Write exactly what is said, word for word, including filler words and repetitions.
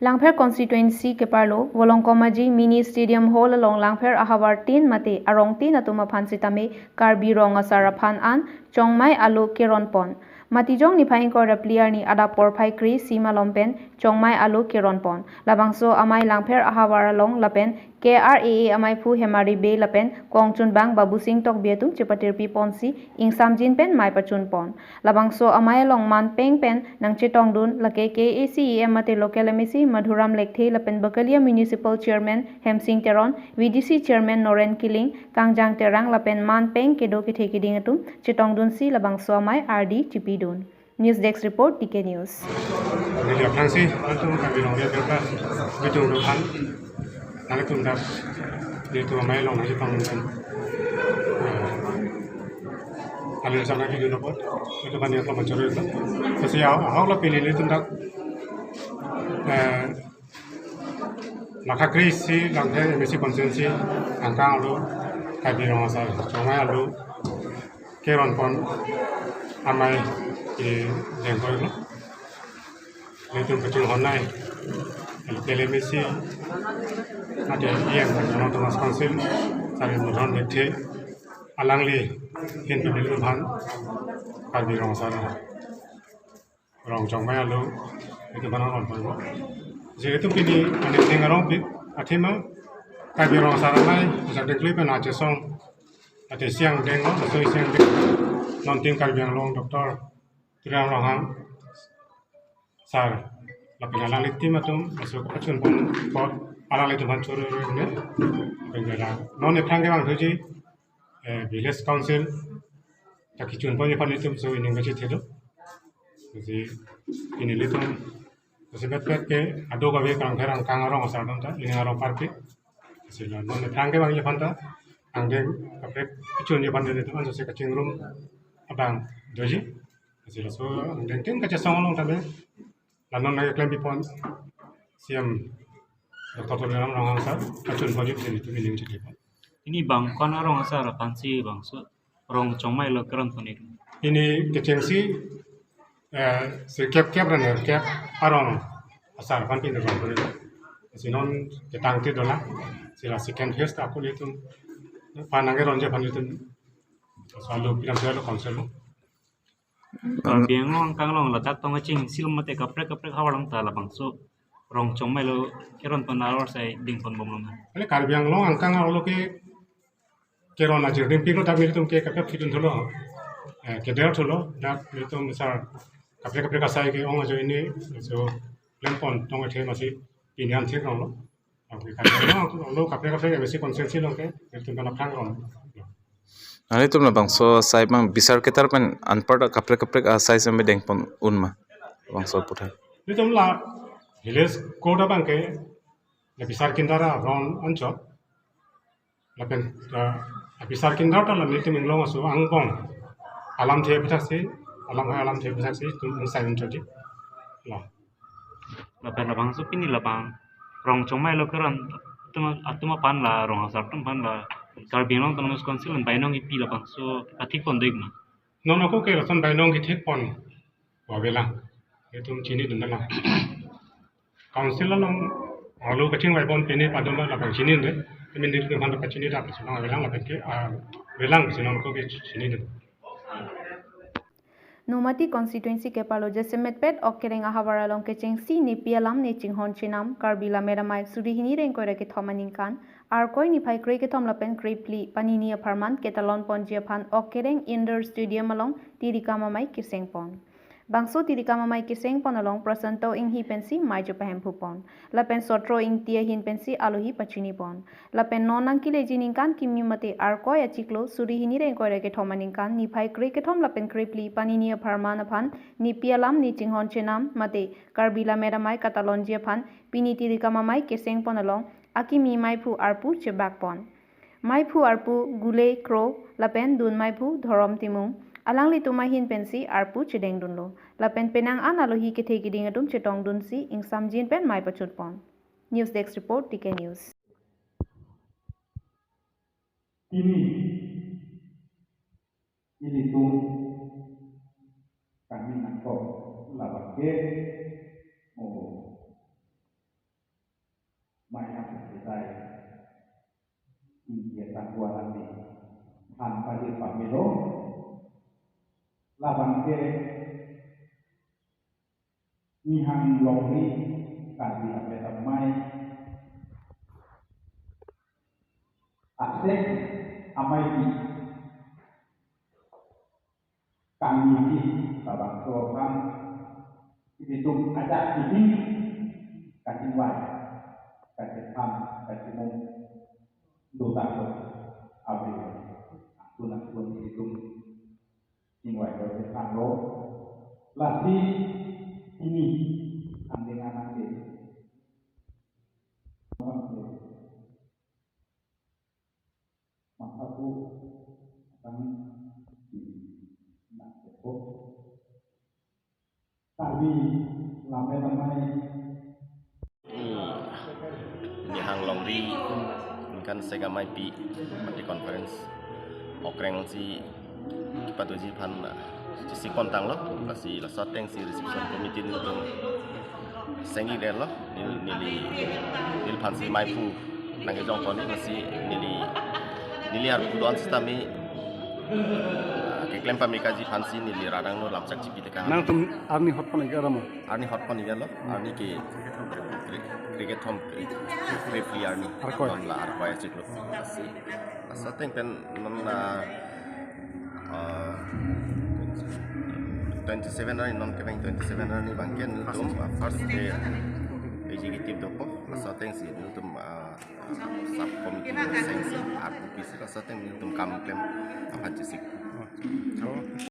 Langpher constituency keparlo Volongkom Aji Mini Stadium Hall along Langpher ahavar tin mate arong tin atum aphan sitame Karbi Rong Asar aphan an Chongmei alo keron pon. Matijong niphai ingkoi ra phli arni adap porphai kre-isi malom pen Chongmei alo keron pon. Labangso amei Langpher ahavar along lapen K R A A ameiphu Hemari Bey lapen kongchunbang Babusing Tokbi atum chepatirpi ponsi ingsamjin pen mei pachun pon. Labangso amei along man peng pen nangchetongdun lake K A C E M mate local M A C Madhuram Lekthe lapen Bakalia Municipal Chairman Hemsing Teron, V D C Chairman Noren Killing, Kangjang Terang lapen man peng kedo kethe keding atum chetongdunsi labangso amei ardi chipidun. News Desk Report, T K News. Neli aphrangsi, atum kami long dia berka, betul dohan, nangtum dak, dia tu amei long nangchetong nangtum. Kali sana ki dulu pot, itu kan dia telah mencuri itu. Kasi ya, hau la pini nelitum dak, eh, Lakha kre-isi Langpher M A C constituency angkang alo Karbi Rong Asar Chongmei alo keron pon amei kedeng pon lo. Nelitum kachinghon nai local M A C, ada E M Karbi Anglong Autonomous Council, Sari Madhuram Lekthe, alangli hin pemilih Karbi Rong Asar Rong Chongmei alo, itu mana orang pun. Jadi itu pini, ane ting arong pi, athema, Karbi Rong Asar amei, bisa dengkli pen aja song, ate siang deng lo, so siang deng, non tin Karbi Anglong Doctor Tuliram Ronghang, Sar, lapen alanglitum atum, so kachun pon, pot, alanglitum han churu ne, penjara. Non ephrang kevang thuji, eh, village council, ta kechun pon ephan nelitum so ining kachethelo. Jadi, pini nelitum, kasi bet bet ke, ado kave Langpher angkang arong asar dam ta, ining arong parti. Kasi la, non ephrang kevang ephan ta, angdeng, kaprek, kechun ephan nelitum, anso si kachingrum, abang, doji. Kasi la so, angdeng tin kachesong along tame, la non lagi klem pipon, C M, Doctor Tuliram Ronghang sar, kachun pon ephan nelitum ining chethelo. Pini bang ko-an arong asar aphansi bangso Rong Chongmei alo keron pon ik? Pini kechengsi, eh, sirkep kep ra nerkep arong asar aphan pini rong pon ik. Si non ketang ti dolang, si la second phase ta ako nelitum, pan nangkeronji aphan nelitum, selalu pinam selalu council lo. Karbi Anglong angkang along ladak tong kachingsil mate kaprek kaprek havar along ta labangso Rong Chongmei alo keron pon aror sai ding pon bomlo ma? Ale Karbi Anglong angkang arlo ke keron ajir ding pik lo, dak nelitum ke kaprek pitun thulo. Eh, keder thulo, dak nelitum sar kaprek kaprek asai ke ong ajo ini, so klem pon tong athe masi pini an thik rong lo. Oke, Karbi Anglong, lo kaprek kaprek M A C constituency along ke, nelitum kana phrang rong. Nanglitum labangso asai mang bisar ketar pen anparta kaprek kaprek asai seme deng pon un ma? Labangso aputhak. Nelitum la village code abang ke, la bisar kindara rong anchot. Lapen, eh, bisar kindar ta la nelitum inglong aso angbong alamthe aputhak si, alam hai alamthe aputhak si, tum sai anchot di. La. Lapen labangso pini labang Rong Chongmei alo keron atum, atum aphan la rong asar atum aphan la Karbi Anglong Autonomous Council an bainong kipi labangso athik pon do ik ma? Non ako ke lason bainong kithik pon avelang. Itum chinidun lang. Council along arlo kachingvai pon pini padum labang chinidun. Imin dit phan kachini dak lason avelang lapen ke, ah, avelang si non ako ke chinidun. Nomati constituency keparlo jasemetpet ok kereng ahavar along kechengsi nepi alam ne chinghon chenam Karbi Lammet Amei suri hini ra ingkoi ra kethom aningkan Arkoi niphai kre kethom lapen kre phli panini apharman ketalon ponji aphan ok kereng indoor stadium along tirikam amei keseng pon. Bangso tirikam amei keseng pon along Prasanto Inghi pensi mei chepahemphu pon. Lapen Sotro Ingti ahin pensi alohi pachini pon. Lapen non nangkeleji ningkan kimi mate Arkoi achiklo suri hini ra ingkoi ra kethom aningkan niphai kre kethom lapen kre phli panini apharman aphan nepi alam ne chinghon chenam mate Karbi Lammet Amei katalonji aphan pini tirikam amei keseng pon along akimi meiphu arpu chebak pon. Meiphu arpu Gule Kro lapen dun meiphu Dhorom Timung alanglitum ahin pensi arpu chedengdunlo. Lapen penang an alohi kethe keding atum chetongdunsi ingsamjin pen mei pachun pon. News Desk Report, T K News. Ini, ini tum kami nangkok labang ke mo Sai, ingkir ta kualan ni than pajir pamelo. Labang ke Nihang Longri Karbi Ape Amei, Asek Ameipi kangni labangso aphan ilitum ajak kipi kachingvai, kachethan, kachimung dotanglo. Ave, angtun angtun ilitum chingvai lo, chethanlo. Lasi ini angdeng anang ke. Masapu atang di nak tepo. Karbi Lammet Amei. Hmm. Nihang Longri, ningkan Asek Ameipi Party Conference Okreng si kepatuji aphan, ah, chesik pontanglo, lasi laso ateng si reception committee nelitum sengidetlo, neli, neli, neliphan si mei pu nangkejong pon, lasi neli, neli arpu do-an sitame, ah, keklem pamekaji aphan si neli radang lo lamchak chipi teka. Nangtum arni hot pon ikar ma? Arni hot pon ikar lo, arni ke kri-, cricket thom, referee arni. Arkoi. Non la arkoi achiklo. Lasi, laso ateng pen non la, ah, twenty-seven arni, non kevang twenty-seven arni abang ke nelitum, ah, first day executive dopo, laso ateng si nelitum, ah, sub committee seng si arpu pisi, laso ateng nelitum kam klem aphan chesik. Oh.